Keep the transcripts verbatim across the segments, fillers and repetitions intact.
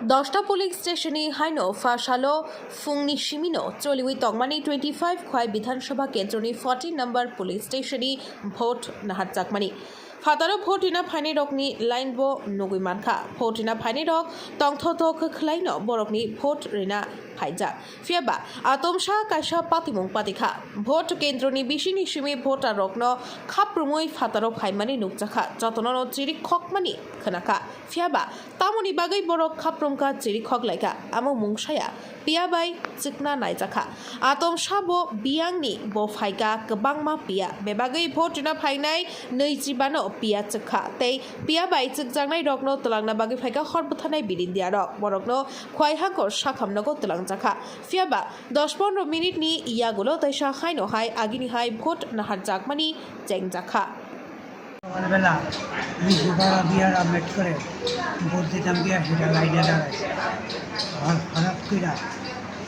Dosta police station ni haino phasalo phungni simino choliwi tongmani twenty five Khwai Bidhan Sabha Kendroni fourteen number police station ni vote naharjakmani. Phataro vote rina phainai rokni line bo nugwi mankha. Vote rina phainai rok tongthoto khe khwlaino borokni vote rina phaijak. Phiyaba atomsa kaisa patimung patikha. Vote kendroni bisingni simi voter rokno khaprumwi phataro phaimani nukjakha. Jotonono chirik khokmani khwnakha. Phiyaba tamoni bagwi borok khaprumkha, chirik khoklaikha? Amo mungsaya piya bai chwkna naijakha. Atomsa bo biyangni bo phaikha kwbangma piya. Bebagwi vote rina phainai nwi jibano piya chwkha. Tei piya bai chwkjaknai rokno twlangna bagwi phaikha hor bwtharnai birindiya rok. Borokno Khwai Hangkor sakhamnogo twlangjakha. Phiyaba dos pondro minute ni yagulo teisa haino hai agini hai vote naharjakmani chengjakha. সকালবেলা লিচুপাড়া বিয়ার আমেট করে ভোট দিতাম গিয়া সেটা লাইনে দাঁড়ায়। আর হঠাৎ করে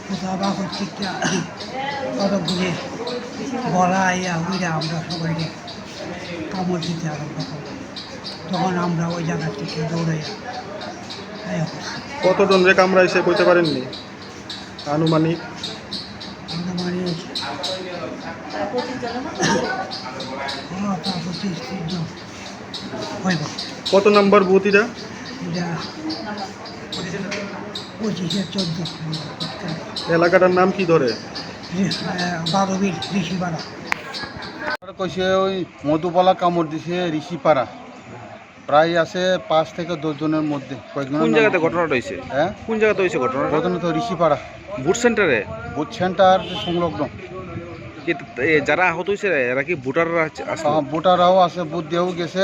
কোথাও বা করতে কতগুলি বলা আইয়া উইরা আমরা সবাইকে কামড় দিতে আরম্ভ করলো। তখন আমরা ওই জায়গা থেকে দৌড়াইয়া আয়া করছি। কতজনরে কামড়াইছে কইতে পারেননি আনুমানিক? আনুমানিক হ্যাঁ, তা পঁচিশ ত্রিশ জন হইব। কত নম্বর বুথ এটা? এটা পঁচিশে চোদ্দ। এলাকাটার নাম কি ধরে? রি-, আহ, বারো বিল ঋষিপাড়া। আর কইছে ওই মধুবালা কামড় দিছে ঋষিপাড়া। প্রায় আছে পাঁচ থেকে দশ জনের মধ্যে, কয়েকজনের কোন নাম জায়গাতে আছে। ঘটনাটা হয়েছে? হ্যাঁ? কোন জায়গাতে হয়েছে ঘটনাটা? ঘটনা তো ঋষিপাড়া। বুথ সেন্টারে? বুথ সেন্টার সংলগ্ন। কি, এ, যারা আহত হয়েছে, এরা কি ভোটাররা আছে, আসলো? হ্যাঁ, ভোটাররাও আছে, ভোট দিয়েও গেছে।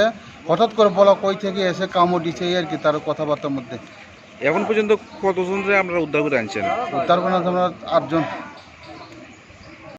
হঠাৎ করে বলা কই থেকে এসে কামড় দিছে, এই আর কি, তার কথাবার্তার মধ্যে। এখন পর্যন্ত কতজনরে আপনারা উদ্ধার করে আনছেন? উদ্ধার করে আনছে আমরা আটজন।